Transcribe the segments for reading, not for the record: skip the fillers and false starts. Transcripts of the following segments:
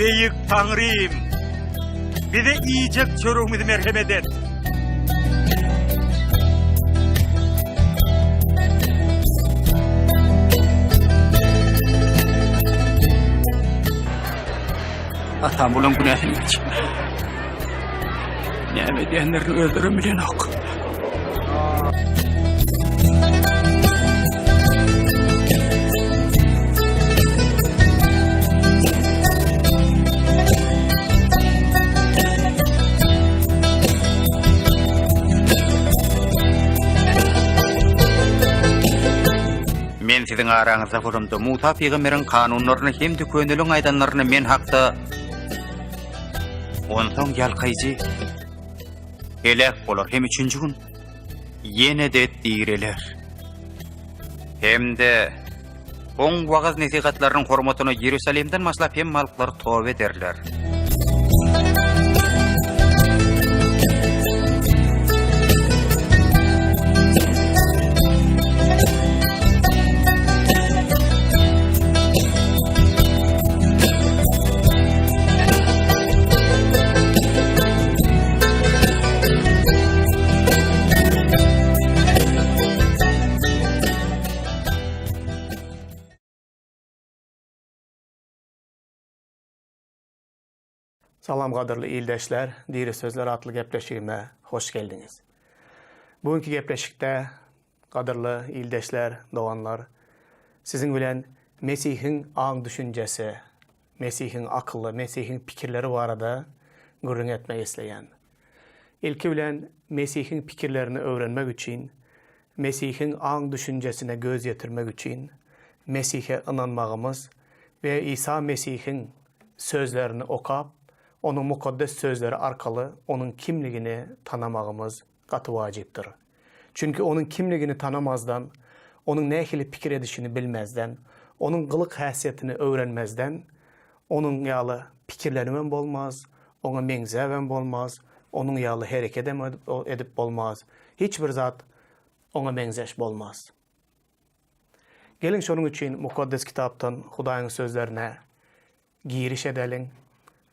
Beýik Taňrym, bize iýjek çöregimizi merhemet et. Atam bulaň günäsini geçme. Näme edýänlerini özlerem bilenok. Men siziň araňyzda bolamda, Musa pygamberiň kanunlaryny hem-de köneliň aýdanlaryny men hakda Onsoň ýalkaýjy heläk bolar hem üçünji gün ýene-de direler. Hem-de oň wagyz-nesihatlarynyň hormatyna Ýerusalimden başlap hemme halklar toba ederler. Salam gadyrly ildeşler, Diri sözler atly gepleşigime hoş geldiňiz. Bu günki gepleşikde gadyrly ildeşler, doganlar, siziň bilen Mesihiň aň-düşünjesi, Mesihiň akyly, Mesihiň pikirleri barada gürrüň etmek isleýän. Ilki bilen Mesihiň pikirlerini öwrenmek üçin, Mesihiň aň-düşünjesine göz ýetirmek üçin Mesihe ynanmagymyz we Isa Mesihiň sözlerini okap, Onuň mukaddes sözleri arkaly Onuň kimligini tanamagymyz gaty wajypdyr. Çünki Onuň kimligini tanamazdan, Onuň nähili pikir edişini bilmezden, Onuň gylyk-häsiýetini öwrenmezden, Onuň ýaly pikirlenibem bolmaz, Oňa meňzäbem bolmaz, Onuň ýaly herekedem edip bolmaz, hiç bir zat Oňa meňzeş bolmaz. Geliň şonuň üçin Mukaddes Kitapdan Hudaýyň sözlerine giriş edeliň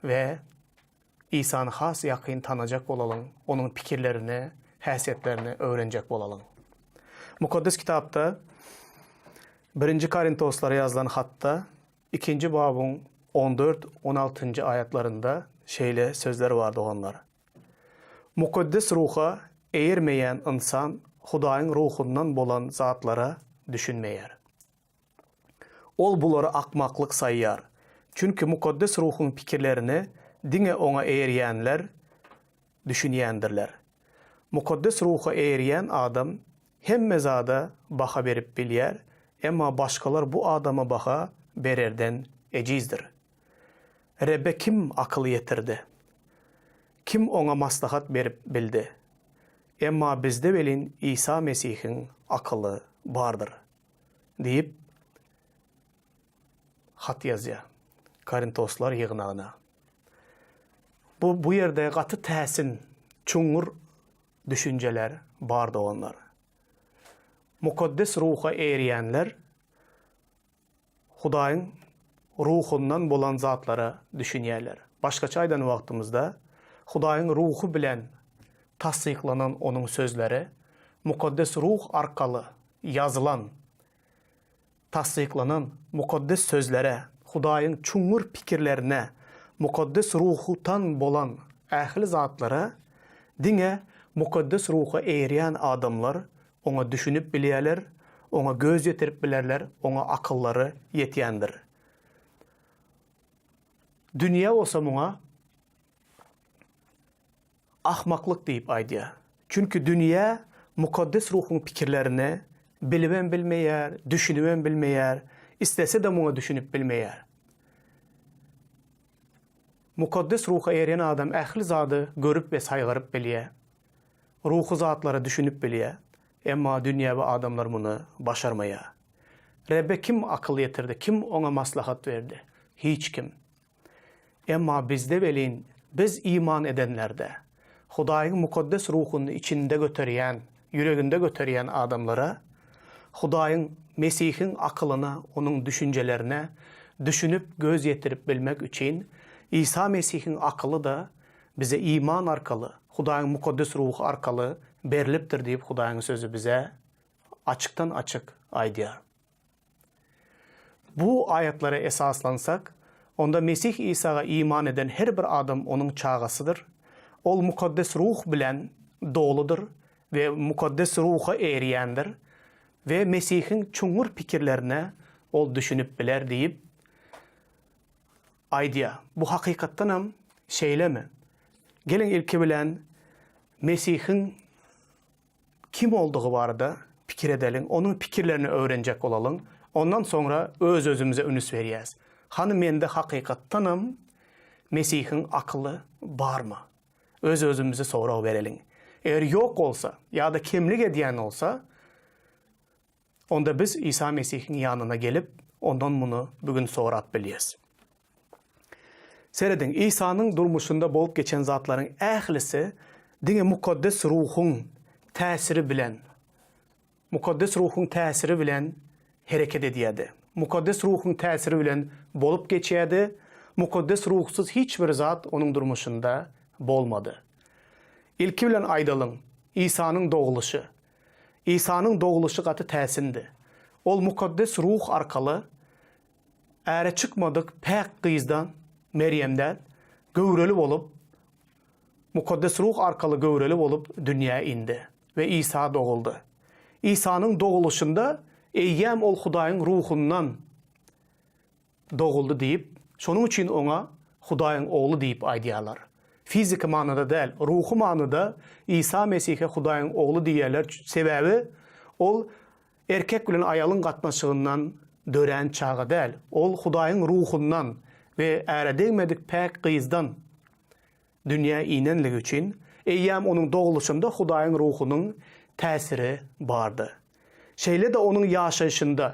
we Isany has ýakyn tanajak bolalyň, Onuň pikirlerini, häsiýetlerini öwrenjek bolalyň. Mukaddes Kitapda Birinji Korintoslara ýazylan hatda ikinji babyň 14, 16-njy aýatlarynda şeýle sözler bar doganlar. Mukaddes Ruha eýermeýän ynsan Hudaýyň Ruhundan bolan zatlara düşünmeýär. Ol bulary akmaklyk saýýar. Çünki Mukaddes Ruhuň pikirlerine diňe oňa eýerýänler düşünýändirler. Mukaddes Ruha eýerýän adam hemme zada baha berip bilýär, emma başgalar bu adama baha bererden ejizdir. Rebbe kim akyl ýetirdi? Kim oňa maslahat berip bildi? Emma bizde welin Isa Mesihiň akyly bardyr. Diýip, hat ýazýar Korintoslar ýygnagyna. Bu bu ýerde gaty täsin, çuňňur düşünjeler bar doganlar. Mukaddes Ruha eýerýänler Hudaýyň Ruhundan bolan zatlara düşünýärler. Başgaça aýdan wagtymyzda, Hudaýyň Ruhy bilen tassyklanan Onuň sözleri, Mukaddes Ruh arkaly ýazylan, tassyklanan mukaddes sözlere, Hudaýyň çuňňur pikirlerine, Mukaddes Ruhdan bolan ähli zatlara diňe Mukaddes Ruha eýerýän adamlar oňa düşünip bilýärler, oňa göz ýetirip bilerler, oňa akyllary ýetýändir. Dünýä bolsa muňa Ahmaklyk diýip aýdýar. Çünki dünýä Mukaddes Ruhuň pikirlerini bilibem bilmeýär, düşünibem bilmeýär, islese-de muňa düşünip bilmeýär. Mukaddes Ruha eýerýän adam ähli zady görüp we saýgaryp bilýär. Ruhy zatlara düşünip bilýär. Emma dünýewi adamlar muny başarmaýar. Rebbe kim akyl ýetirdi, kim Oňa maslahat berdi? Hiç kim. Emma bizde welin, biz iman edenlerde, Hudaýyň Mukaddes Ruhuny içinde göterýän, ýüreginde göterýän adamlara Hudaýyň, Mesihiň akylyna, Onuň düşünjelerine düşünip, göz ýetirip bilmek üçin. Isa Mesihiň akyly-da bize iman arkaly, Hudaýyň Mukaddes Ruhy arkaly berlipdir diýip Hudaýyň Sözi bize açykdan-açyk aýdýar. Bu aýatlara esaslansak, onda Mesih Isaga iman eden her bir adam Onuň çagasydyr. Ol Mukaddes Ruh bilen doludyr we Mukaddes Ruha eýerýändir we Mesihiň çuňňur pikirlerine ol düşünip biler diýip aýdýar. Bu hakykatdanam şeýlemi? Geliň ilki bilen Mesihiň kim boldugy barada pikir edeliň, onuň pikirlerini öwrenjek bolalyň, ondan soňra öz-özümize ünüs berýäs. Hany mende hakykatdanam Mesihiň akyly barmy? Öz-özümize sorag bereliň. Eger ýok bolsa ýa-da kemlik edýän bolsa, onda biz Isa Mesihiň ýanyna gelip, ondan muny bu gün sorap bilýäs. Serediň, Isanyň durmuşynda bolup geçen zatlaryň ählisi diňe Mukaddes Ruhuň täsiri bilen, Mukaddes Ruhuň täsiri bilen hereket edýärdi. Mukaddes Ruhuň täsiri bilen bolup geçýärdi. Mukaddes Ruhsuz hiç bir zat onuň durmuşynda bolmady. Ilki bilen aýdalyň, Isanyň dogulyşy. Isanyň dogulyşy gaty täsindi. Ol Mukaddes Ruh arkaly Äre çykmadyk päk gyzdan, Merýemden, göwreli bolup, Mukaddes Ruh arkaly göwreli bolup dünýä indi we Isa doguldy. Isanyň dogulyşynda eýýäm ol Hudaýyň Ruhundan doguldy diýip, şonuň üçin oňa Hudaýyň Ogly diýip aýdýarlar. Fiziki manyda däl, ruhy manyda Isa Mesihe Hudaýyň Ogly diýýärler, sebäbi ol Erkek bilen aýalyň gatnaşygyndan dörän çaga däl. Ol Hudaýyň Ruhundan we äre degmedik päk gyzdan dünýä inenligi üçin, eýýäm onuň dogluşynda Hudaýyň Ruhunyň täsiri bardy. Şeýle-de onuň ýaşaýşynda,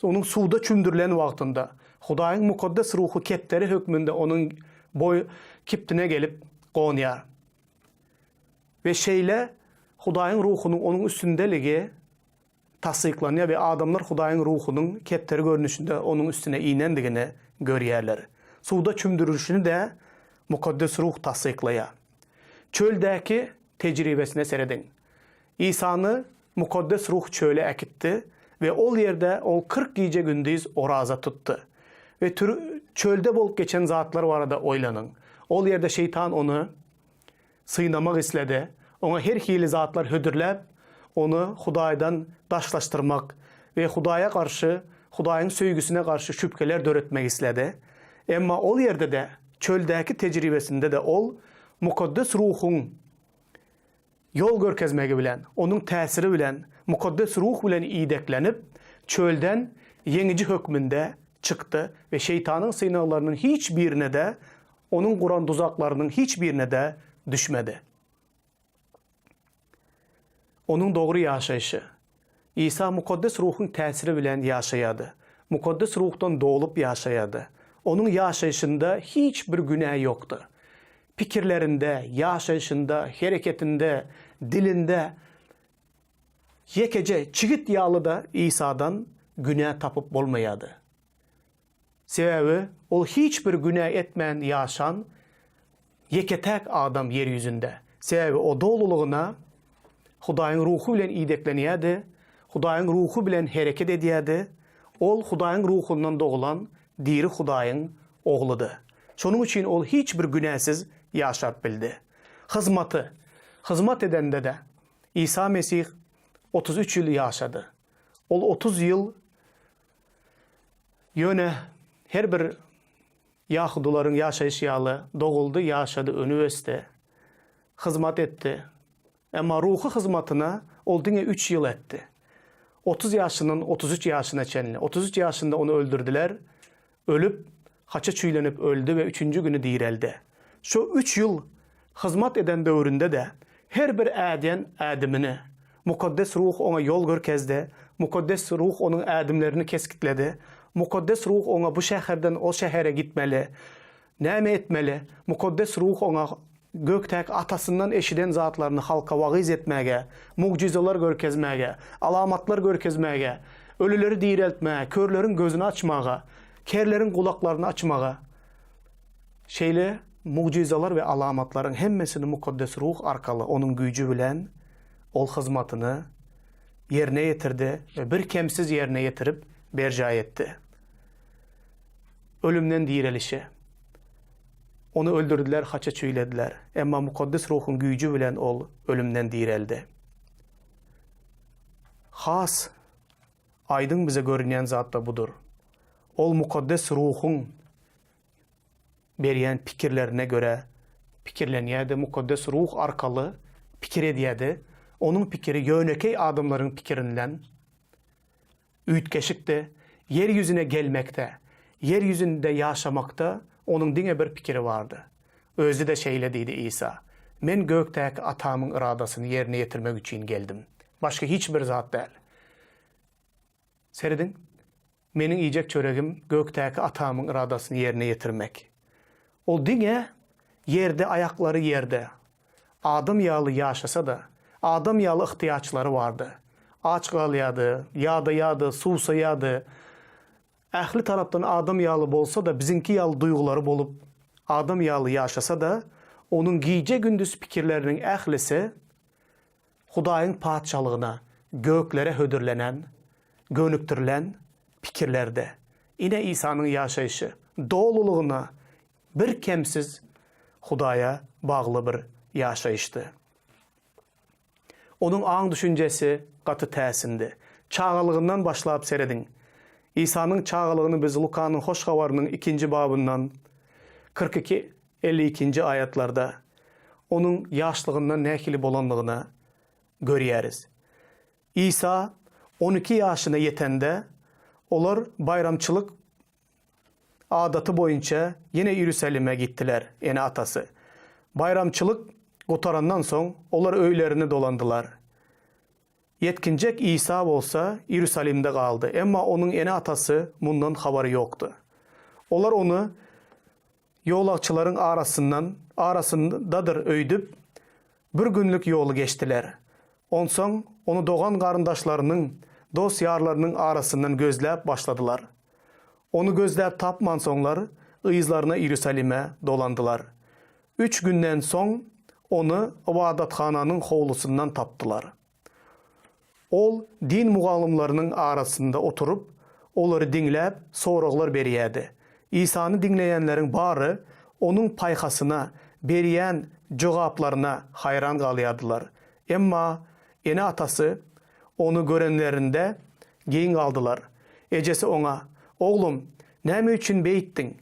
onuň suwda çümdürilen wagtynda, Hudaýyň Mukaddes Ruhy kepderi hökmünde onuň boý kibtine gelip gonýar. We şeýle Hudaýyň Ruhunyň onuň üstündeligi tassyklanýar we adamlar Hudaýyň Ruhunyň kepderi görnüşinde onuň üstüne inendigini görýärler. Suwda çümdürilişini-de Mukaddes Ruh tassyklaýar. Çöldäki tejribesine serediň. Isany Mukaddes Ruh çöle äkitdi we ol ýerde ol 40 gije-gündiz oraza tutdy. We çölde bolup geçen zatlar barada oýlanyň. Ol ýerde şeýtan ony synamak isledi. Oňa her hili zatlar hödürläp, ony Hudaýdan daşlaşdyrmak we Hudaýa garşy, Hudaýyň söýgüsine garşy şübheler döretmek isledi. Emma ol ýerde-de, çöldäki tejribesinde-de ol Mukaddes Ruhuň ýol görkezmegi bilen, onuň täsiri bilen, Mukaddes Ruh bilen ideklenip, çölden ýeňiji hökmünde çykdy we şeýtanyň synaglarynyň hiç birine-de Onuň guran duzaklarynyň hiç birine-de düşmedi. Onuň dogry ýaşaýşy. Isa Mukaddes Ruhuň täsiri bilen ýaşaýardy. Mukaddes Ruhdan dolup ýaşaýardy. Onuň ýaşaýşynda hiç bir günä ýokdy. Pikirlerinde, ýaşaýşynda, hereketinde, dilinde ýekeje çigit ýaly-da Isadan günä tapyp bolmaýardy. Sebäbi ol hiç bir günä etmän ýaşan ýeke-täk adam ýer ýüzünde. Sebäbi o dolulygyna Hudaýyň Ruhy bilen ideklenýärdi, Hudaýyň Ruhy bilen hereket edýärdi. Ol Hudaýyň Ruhundan doglan diri Hudaýyň Ogludy. Şonuň üçin ol hiç bir günäsiz ýaşap bildi. Hyzmaty. Hyzmat edende-de, Isa Mesih 33 ýyl ýaşady. Ol 30 ýyl Ýöne her bir ýahudylaryň ýaşaýşy ýaly doguldy, ýaşady, önüp ösdi, hyzmat etdi. Emma ruhy hyzmatyna ol diňe üç ýyl etdi. 30 ýaşyndan 33 ýaşyna çenli. 33 ýaşynda ony öldürdiler. Ölüp, haça çüýlenip öldi we üçünji güni direldi. Şu üç ýyl hyzmat eden döwründe-de her bir ädýän ädimini Mukaddes Ruh oňa ýol görkezdi, Mukaddes Ruh onuň ädimlerini kesgitledi, Mukaddes Ruh oňa bu şäherden o şähere gitmeli, näme etmeli, Mukaddes Ruh oňa gökdäki Atasyndan eşiden zatlaryny halka wagyz etmäge, mugjyzalar görkezmäge, alamatlar görkezmäge, ölüleri direltmäge, körleriň gözüni açmaga, kerleriň gulaklaryny açmaga. Şeýle mugjyzalar we alamatlaryň hemmesini Mukaddes Ruh arkaly Onuň güýji bilen Ol hyzmatyny ýerine ýetirdi we birkemsiz ýerine ýetirip berjaý etdi. Ölümden direlişi. Ony öldürdiler, haça çüýlediler. Emma Mukaddes Ruhuň güýji bilen Ol ölümden direldi. Has aýdyň bize görünýän zat-da budur. Ol Mukaddes Ruhuň berýän pikirlerine görä pikirlenýärdi, Mukaddes Ruh arkaly pikir edýärdi. Onuň pikiri ýönekeý adamlaryň pikirinden üýtgeşikdi. Ýer ýüzüne gelmekde, ýer ýüzünde ýaşamakda onuň diňe bir pikiri bardy. Özi-de şeýle diýdi Isa, Men gökdäki Atamyň yradasyny ýerine ýetirmek üçin geldim. Başga hiç bir zat däl. Serediň, Meniň iýjek çöregim gökdäki Atamyň yradasyny ýerine ýetirmek. Ol diňe ýerde aýaklary ýerde, adam ýaly ýaşasa-da, adam ýaly yhtyýaçlary bardy. Aç galýardy, ýadaýardy, suwsaýardy. Ähli tarapdan adam ýaly bolsa-da, biziňki ýaly duýgulary bolup, adam ýaly ýaşasa-da, onuň gije-gündiz pikirleriniň ählisi Hudaýyň Patyşalygyna, göklere hödürlenen, gönükdirilen pikirlerde. Ine Isanyň ýaşaýşy dolulygyna birkemsiz Hudaýa bagly bir ýaşaýyşdy. Onuň aň-düşünjesi gaty täsindi. Çagalygyndan başlap serediň. Isanyň çagalygyny biz Lukanyň Hoş Habarynyň ikinji babyndan 42 52-nji aýatlarda Onuň ýaşlygyndan nähili bolandygyny görýäris. Isa 12 ýaşyna ýetende, olar baýramçylyk adaty boýunça ýene Iýerusalime gitdiler, ene-atasy. Baýramçylyk gutarandan soň, olar öýlerine dolandylar. Ýetginjek Isa bolsa Iýerusalimde galdy, emma onuň ene-atasy mundan habary ýokdy. Olar ony Ýolagçylaryň arasyndan, arasyndadyr öýdüp, bir günlük ýoly geçdiler. Onsoň ony dogan-garyndaşlarynyň, dost-ýarlarynyň arasyndan gözläp başladylar. Ony gözläp tapmansoňlar, yzlaryna Iýerusalime dolandylar. Üç günden soň ony ybadathananyň howlusyndan tapdylar. Ol din mugallymlarynyň arasynda oturyp, olary diňläp, soraglar berýärdi. Isany diňleýänleriň bary onuň paýhasyna, berýän jogaplaryna haýran galýardylar. Emma ene-atasy ony görenlerinde geň galdylar. Ejesi oňa, Oglum, näme üçin beýtdiň?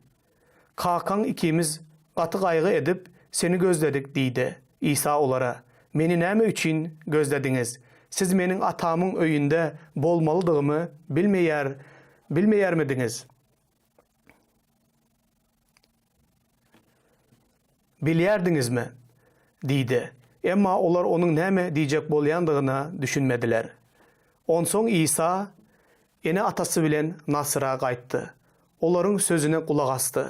Kakaň ikimiz gaty gaýgy edip, seni gözledik diýdi. Isa olara, Meni näme üçin gözlediňiz? Siz meniň Atamyň öýünde bolmalydygymy bilmeýär bilmeýärmidiňiz? Bilýärdiňizmi? diýdi. Emma olar onuň näme diýjek bolýandygyna düşünmediler. Onsoň Isa ene-atasy bilen Nasyra gaýtdy. Olaryň sözüne gulak asdy.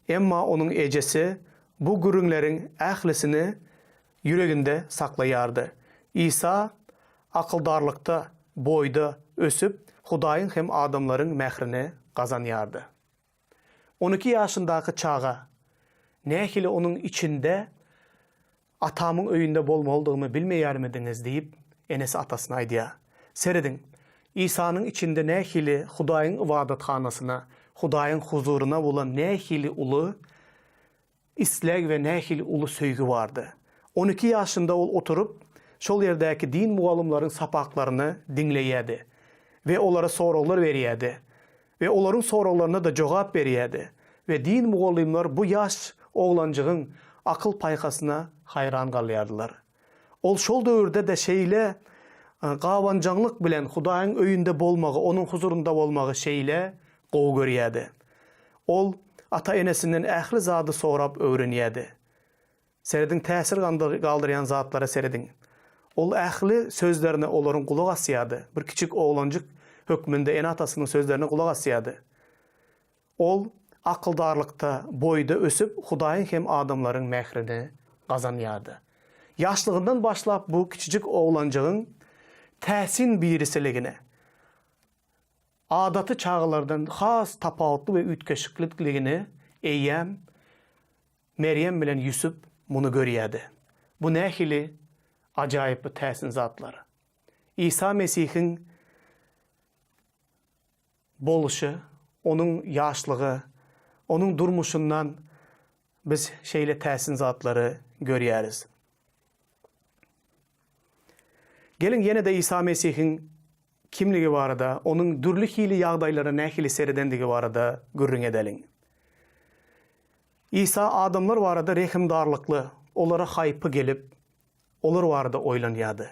Emma onuň ejesi bu gürrüňleriň ählisini ýüreginde saklaýardy. Isa akyldarlykda, boýda ösüp, Hudaýyň hem adamlaryň mährini gazanýardy. 12 ýaşyndaky çaga nähili onuň içinde Atamyň öýünde bolmalydygymy bilmeýärmidiňiz diýip, enesi atasyna aýdýar. Serediň, Isanyň içinde nähili Hudaýyň ybadathanasyna, Hudaýyň huzuryna bolan nähili uly isleg we nähili uly söýgi bardy. 12 ýaşynda ol oturyp, şol ýerdäki din mugallymlaryň sapaklaryny diňleýärdi we olara soraglar berýärdi we olaryň soraglaryna-da jogap berýärdi we din mugallymlar bu ýaş oglanjygyň akyl-paýhasyna haýran galýardylar. Ol şol döwürde-de şeýle gabanjaňlyk bilen Hudaýyň öýünde bolmagy, Onuň huzurynda bolmagy şeýle gowy görýärdi. Ol ata-enesinden ähli zady sorap öwrenýärdi. Serediň, täsir galdyrýan zatlara serediň. Ol ähli sözlerine olaryň gulak asýardy. Bir kiçik oglanjyk hökmünde ene-atasynyň sözlerine gulak asýardy. Ol akyldarlykda, boýda ösüp, Hudaýyň hem adamlaryň mährini gazanýardy. Ýaşlygyndan başlap bu kiçijik oglanjygyň täsin birisiligine, adaty çagalardan has tapawutly we üýtgeşiklikligini eýýäm. Merýem bilen Ýusup muny görýärdi. Bu nähili ajaýyp bu täsin zatlar! Isa Mesihiň boluşy, onuň ýaşlygy, onuň durmuşyndan biz şeýle täsin zatlary görýäris. Geliň, ýene-de Isa Mesihiň kimligi barada, onuň dürli hili ýagdaýlara nähili seredendigi barada gürrüň edeliň. Isa adamlar barada rehimdarlykly, olara haýpy gelip, olar barada oýlanýardy.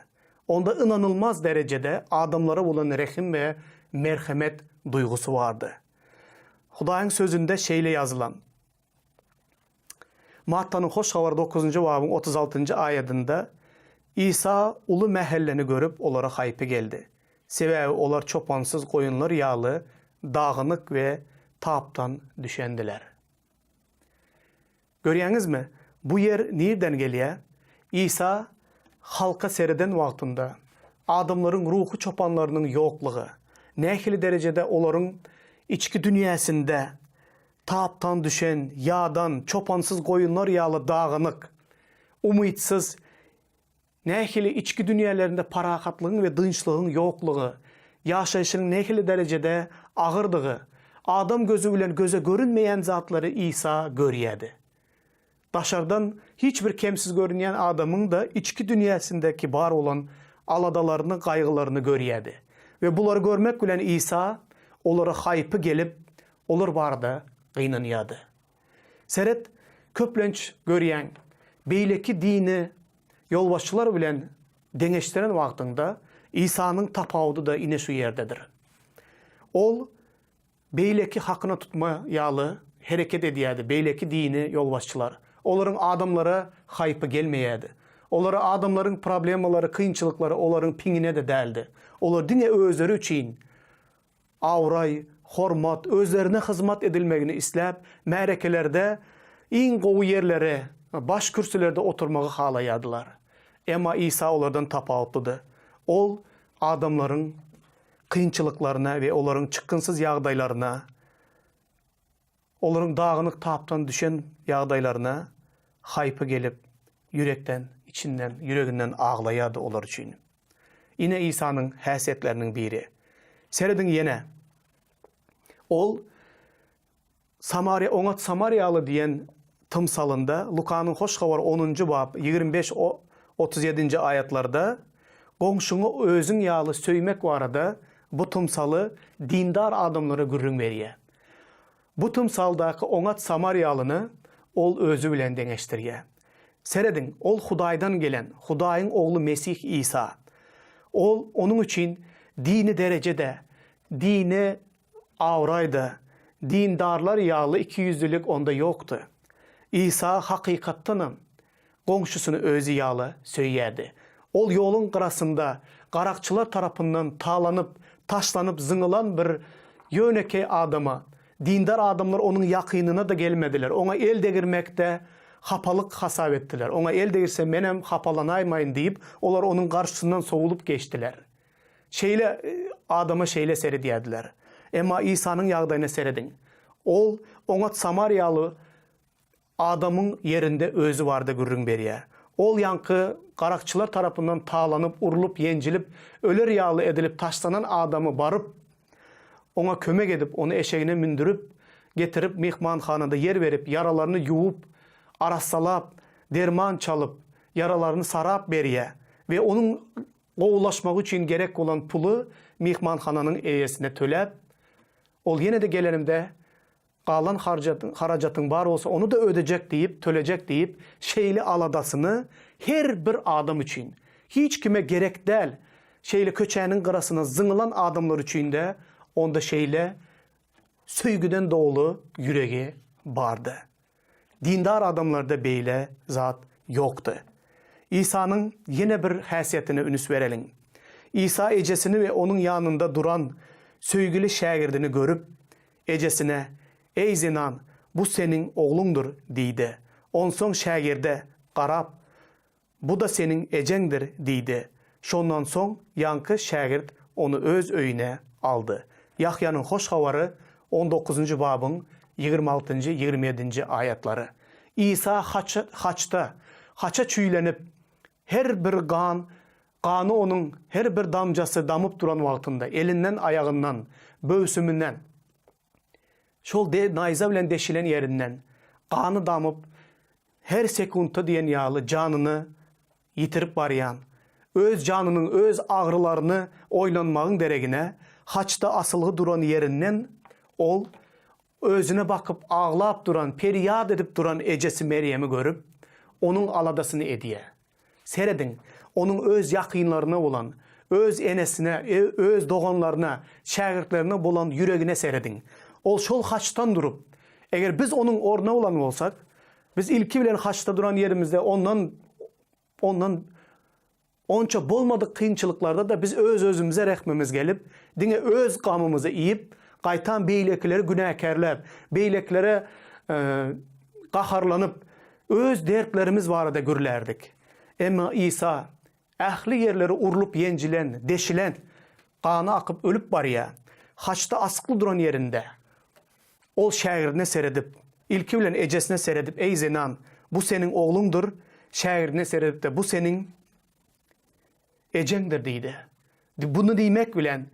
Onda ynanylmaz derejede adamlara bolan rehim we merhemet duýgusy bardy. Hudaýyň Sözünde şeýle ýazylan, Mattanyň Hoş Habary dokuzynjy babyň 36-njy aýadynda Isa uly mähelleni görüp, olara haýpy geldi. Sebäbi olar çopansyz goýunlar ýaly dagynyk we tapdan düşendiler. Görýäňizmi, bu ýer nirden gelýär? Isa halka sereden wagtynda, adamlaryň ruhy çopanlarynyň ýoklugy, nähili derejede olaryň içki dünýäsinde tapdan düşen, ýadan, çopansyz goýunlar ýaly dagynyk, umytsyz, Nähili içki dünýälerinde parahatlygyň we dynçlygyň ýoklugy, ýaşaýşynyň nähili derejede agyrdygy, adam gözi bilen göze görünmeýän zatlary Isa görýärdi. Daşardan hiç bir kemsiz görünýän adamyň-da içki dünýäsindäki bar bolan aladalaryny, gaýgylaryny görýärdi. We bulary görmek bilen Isa olara haýpy gelip, olar barada gynanýardy. Seret, köplenç görýäň, beýleki dini ýolbaşçylar bilen deňeşdiren wagtyňda Isanyň tapawudy-da ine şu ýerdedir. Ol beýleki hakyna tutma ýaly hereket edýärdi, beýleki dini ýolbaşçylar. Olaryň adamlara haýpy gelmeýärdi. Olara adamlaryň problemalary, kynçylyklary olaryň piňine-de däldi. Olar diňe özleri üçin abraý, hormat, özlerine hyzmat edilmegini isläp, märekelerde iň gowy ýerlere, baş kürsülerde oturmagy halaýardylar. Emma Isa olardan tapawutlydy. Ol adamlaryň kynçylyklaryna we olaryň çykgynsyz ýagdaýlaryna, olaryň dagynyk tapdan düşen ýagdaýlaryna haýpy gelip, ýürekden, içinden, ýüreginden aglaýardy olar üçin. Ine Isanyň häsiýetleriniň biri. Serediň ýene. Ol Samariýa oňat samariýaly diýen tymsalynda Lukanyň Hoş Habary onunjy bap 25 37-nji aýatlarda goňşyňy özüň ýaly söýmek barada bu tymsaly dindar adamlara gürrüň berýär. Bu tymsaldaky oňat samariýalyny ol özi bilen deňeşdirýär. Serediň, ol Hudaýdan gelen, Hudaýyň Ogly Mesih Isa. Ol onuň üçin dini dereje-de, dini abraý-da, dindarlar ýaly ikiýüzlülik onda ýokdy. Isa hakykatdanam goňşusyny özi ýaly söýýärdi. Ol ýoluň gyrasynda garakçylar tarapyndan talanyp, taşlanyp zyňylan bir ýönekeý adama, dindar adamlar onuň ýakynyna-da gelmediler, oňa el degirmekde hapalyk hasap etdiler. Oňa el degirse menem hapalanaýmaýyn diýip, olar onuň garşysyndan sowulyp geçdiler. Şeýle adama şeýle seredýärdiler. Emma Isanyň ýagdaýyna serediň. Ol oňat samariýaly Adamyň ýerinde özi barada gürrüň berýär. Ol ýaňky garakçylar tarapyndan talanyp, urlup, ýenjilip, öler ýaly edilip taşlanan adamy baryp, oňa kömek edip, ony eşegine mündürip, getirip, myhmanhanada ýer berip, ýaralaryny ýuwup, arassalap, derman çalyp, ýaralaryny sarap berýär we onuň gowulaşmagy üçin gerek bolan puly myhmanhananyň eýesine töläp, ol ýene-de gelenimde Galan harajatyň bar bolsa ony-da ödejek diýip, tölejek diýip, şeýle aladasyny her bir adam üçin, hiç kime gerek däl, şeýle köçäniň gyrasyna zyňylan adamlar üçin-de onda şeýle söýgüden doly ýüregi bardy. Dindar adamlarda beýle zat ýokdy. Isanyň ýene bir häsiýetine ünüs bereliň. Isa ejesini we onuň ýanynda duran söýgüli şägirdini görüp, Ejesine, Eý zenan, bu seniň ogluňdyr diýdi. Onsoň şägirde garap, Bu-da seniň ejeňdir diýdi. Şondan soň ýaňky şägirt ony öz öýüne aldy. Ýahýanyň Hoş Habary on dokuzynjy babyň 26-njy, 27-nji aýatlary. Isa haç, haçda, haça çüýlenip, her bir gan, gany onuň her bir damjasy damyp duran wagtynda, elinden, aýagyndan, böwsüminden, şol de, naýza bilen deşilen ýerinden gany damyp, her sekuntda diýen ýaly janyny ýitirip barýan, öz janynyň öz agyrylaryny oýlanmagyň deregine, haçda asylgy duran ýerinden ol özüne bakyp aglap duran, perýat edip duran ejesi Merýemi görüp, onuň aladasyny edýär. Serediň, onuň öz ýakynlaryna bolan, öz enesine, öz doganlaryna, şägirtlerine bolan ýüregine serediň. Ol şol haçdan durup, eger biz onuň ornuna bolan bolsak, Biz ilki bilen haçda duran ýerimizde ondan ondan onça bolmadyk kynçylyklarda-da biz öz-özümize rehmimiz gelip, diňe öz gamymyzy iýip, gaýtam beýlekileri günäkärläp, beýlekilere gaharlanyp, öz dertlerimiz barada gürlärdik. Emma Isa ähli ýerleri urlup-ýenjilen, deşilen, gany akyp ölüp barýar. Haçda asykly duran ýerinde Ol şägirdine seredip, ilki bilen ejesine seredip, Eý, zenan, bu seniň ogluňdyr, şägirdine seredip-de, Bu seniň ejeňdir diýdi. Buny diýmek bilen,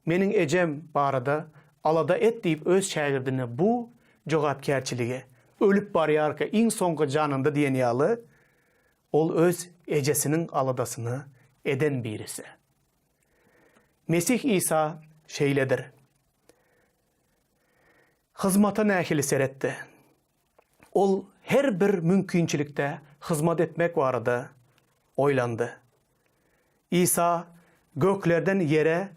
Meniň ejem barada alada et diýip öz şägirdine bu jogapkärçiligi, ölüp barýarka iň soňky janynda diýen ýaly, ol öz ejesiniň aladasyny eden birisi. Mesih Isa şeýledir. Hyzmata nähili seretdi? Ol her bir mümkinçilikde hyzmat etmek barada oýlandy. Isa göklerden ýere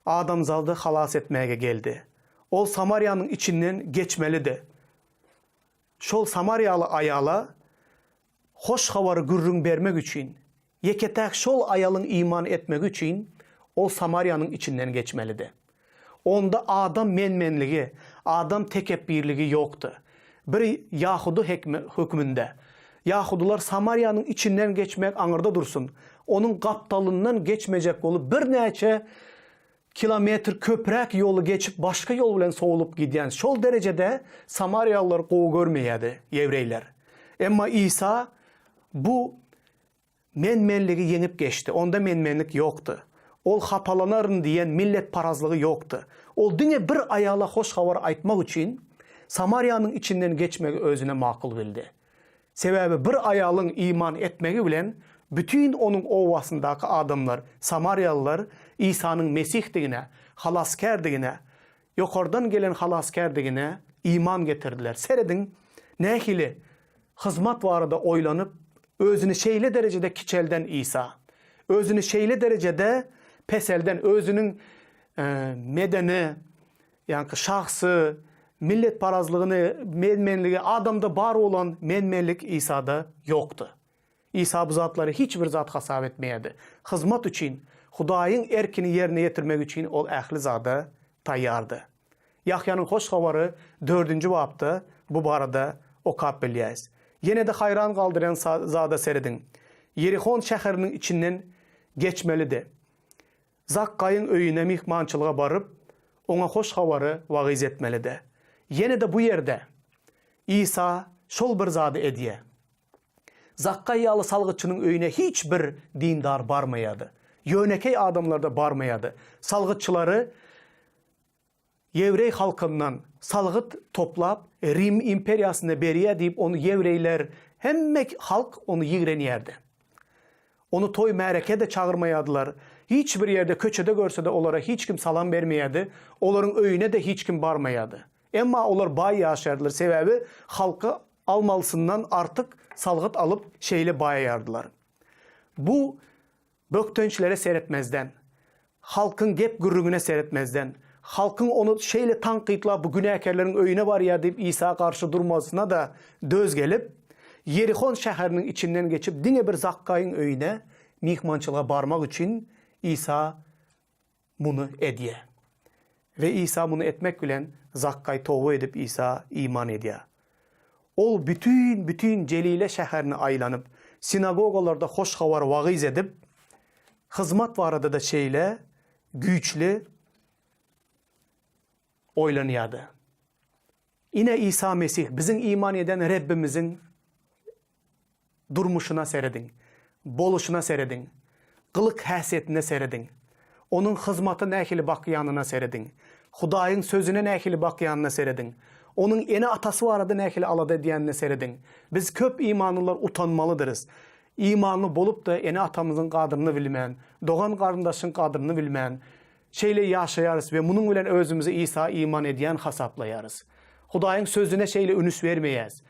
adamzady halas etmäge geldi. Ol Samariýanyň içinden geçmelidi. Şol samariýaly aýala Hoş Habary gürrüň bermek üçin, ýeke-täk şol aýalyň iman etmegi üçin ol Samariýanyň içinden geçmelidi. Onda adam men-menligi, adam tekepbirligi ýokdy. Bir ýahudy hökmünde, ýahudylar Samariýanyň içinden geçmek aňyrda dursun, onuň gapdalyndan geçmejek bolup birnäçe kilometr köpräk ýoly geçip başga ýol bilen sowulyp gidýän şol derejede samariýalylary gowy görmeýärdi ýewreýler. Emma Isa bu men-menligi ýeňip geçdi. Onda men-menlik ýokdy. Ol hapalanaryn diýen milletparazlygy ýokdy. Ol diňe bir aýala hoş habar aýtmak üçin Samariýanyň içinden geçmegi özüne makul bildi. Sebäbi bir aýalyň iman etmegi bilen bütin onuň obasyndaky adamlar, samariýalylar Isanyň Mesihdigine, Halasgärdigine, ýokardan gelen Halasgärdigine iman getirdiler. Serediň, nähili hyzmat barada oýlanyp, özüni şeýle derejede kiçelden Isa, özüni şeýle derejede peselden, özüniň medeni, Ýaňky şahsy milletparazlygyny, men-menligi adamda bar bolan men-menlik Isada ýokdy. Isa bu zatlary hiç bir zat hasap etmeýärdi. Hyzmat üçin, Hudaýyň erkini ýerine ýetirmek üçin ol ähli zada taýýardy. Ýahýanyň Hoş Habary dördünji bapda bu barada okap bilýäris. Ýene-de haýran galdyrýan zada serediň. Ýerihon şäheriniň içinden geçmelidi. Zakkaýyň öýüne myhmançylyga baryp, oňa hoş habary wagyz etmelidi. Ýene-de bu ýerde Isa şol bir zady edýär. Zakkaý ýaly salgytçynyň öýüne hiç bir dindar barmaýardy. Ýönekeý adamlar-da barmaýardy. Salgytçylary Ýewreý halkyndan salgyt toplap, Rim imperiýasyna berýär diýip, ony ýewreýler, hemme halk ony ýigrenýärdi. Ony toý-märeke-de çagyrmaýardylar. Hiç bir ýerde, köçede görse-de olara hiç kim salam bermeýärdi, olaryň öýüne-de hiç kim barmaýardy. Emma olar baý ýaşaýardylar, sebäbi halky almalysyndan artyk salgyt alyp, şeýle baýaýardylar. Bu Bökdençlere seretmezden, halkyň gep-gürrüňine seretmezden, halkyň ony şeýle tankytlap bu günäkärleriň öýüne barýar diýip Isa garşy durmasyna-da döz gelip, Ýerihon şäheriniň içinden geçip diňe bir Zakkaýyň öýüne myhmançylyga barmak üçin Isa muny edýär. We Isa muny etmek bilen Zakkaý toba edip Isa iman edýär. Ol bütin bütin Jelile şäherini aýlanyp, sinagogalarda hoş habary wagyz edip, hyzmat barada-da şeýle güýçli oýlanýardy. Ine Isa Mesih biziň iman eden Rebbimiziň. durmuşyna serediň, boluşyna serediň, gylyk-häsiýetine serediň, Onuň hyzmata nähili bakýanyna serediň, Hudaýyň Sözüne nähili bakýanyna serediň, Onuň ene-atasy barada nähili alada edýänine serediň. Biz köp imanlylar utanmalydyrys. Imanly bolup-da ene-atamyzyň gadryny bilmän, dogan-garyndaşyň gadryny bilmän, şeýle ýaşaýarys we munuň bilen özümizi Isa iman edýän hasaplaýarys. Hudaýyň Sözüne şeýle ünüs bermeýäs.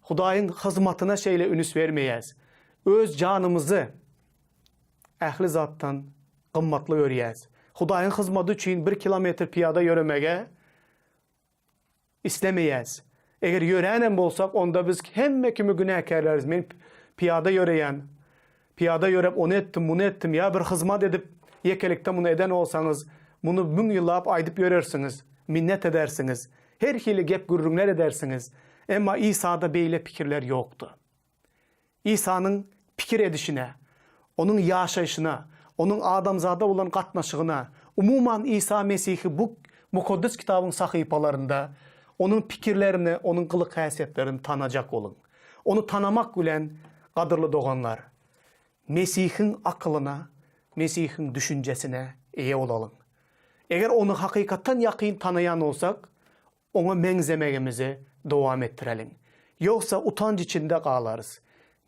Hudaýyň hyzmatyna şeýle ünüs bermeýäs. Öz janymyzy ähli zatdan gymmatly görýäs. Hudaýyň hyzmaty üçin bir kilometr pyýada ýöremege islemeýäs. Eger ýöränem bolsak, onda biz hemme kimi günäkärläris. Men pyýada ýöreýän, pyýada ýöräp ony etdim, muny etdim ýa bir hyzmat edip ýekelikde muny eden bolsaňyz, muny müň ýyllap aýdyp ýörersiňiz, minnet edersiňiz, her hili gep-gürrüňler edersiňiz. Emma Isada beýle pikirler ýokdy. Isanyň pikir edişine, Onuň ýaşaýşyna, Onuň adamzada bolan gatnaşygyna, umuman Isa Mesihi bu Mukaddes Kitabyň sahypalarynda Onuň pikirlerini, Onuň gylyk-häsiýetlerini tanajak boluň. Ony tanamak bilen, gadyrly doganlar, Mesihiň akylyna, Mesihiň düşünjesine eýe bolalyň. Eger Ony hakykatdan ýakyn tanaýan bolsak, Oňa meňzemegimizi dowam etdireliň. Ýogsa utanç içinde galarys.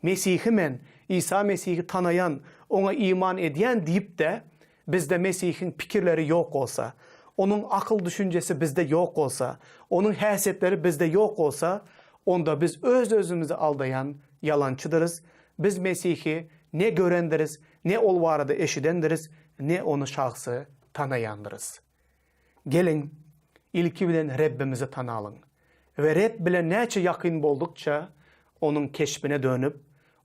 Mesihi men, Isa Mesihi tanaýan, Oňa iman edýän diýip-de, bizde Mesihiň pikirleri ýok bolsa, Onuň akyl-düşünjesi bizde ýok bolsa, Onuň häsiýetleri bizde ýok bolsa, onda biz öz-özümizi aldaýan ýalançydyrys, biz Mesihi ne görendiris, ne Ol barada eşidendiris, ne Ony şahsy tanaýandyrys. Geliň, ilki bilen Rebbimizi tanalyň we Reb bilen näçe ýakyn boldukça, Onuň keşbine dönüp,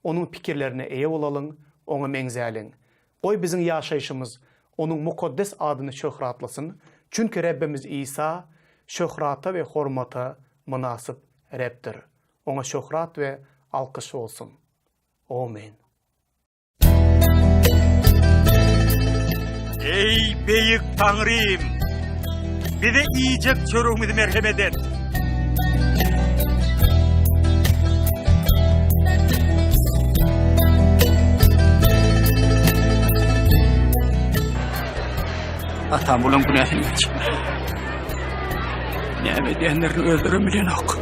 Onuň pikirlerine eýe bolalyň, Oňa meňzäliň. Goý biziň ýaşaýşymyz Onuň mukaddes adyny şöhratlasyn, çünki Rebbimiz Isa şöhrata we hormata mynasyp Rebdir. Oňa şöhrat we alkyş bolsun. Omyn. Eý, beýik Taňrym! Bize iýjek çöregimizi merhemet et. Atam bulaň günäsini geç. Näme edýänlerini özlerem bilenok.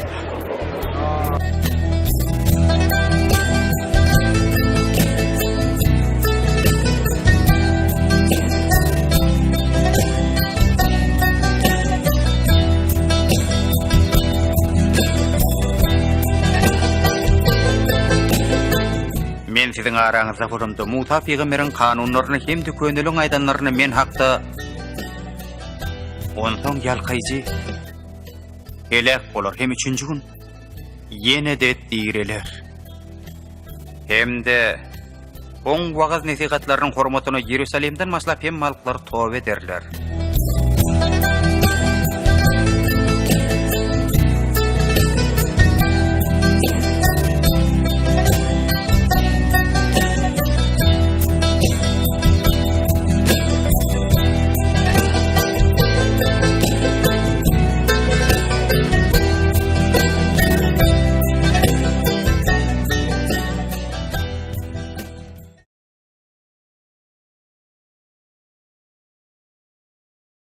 Men siziň araňyzda bolamda, Musa pygamberiň kanunlaryny hem-de köneliň aýdanlaryny men hakda Onsoň ýalkaýjy heläk bolar hem üçünji gün ýene-de direler. Hem-de oň wagyz-nesihatlarynyň hormatyna Ýerusalimden başlap hemme halklar toba ederler.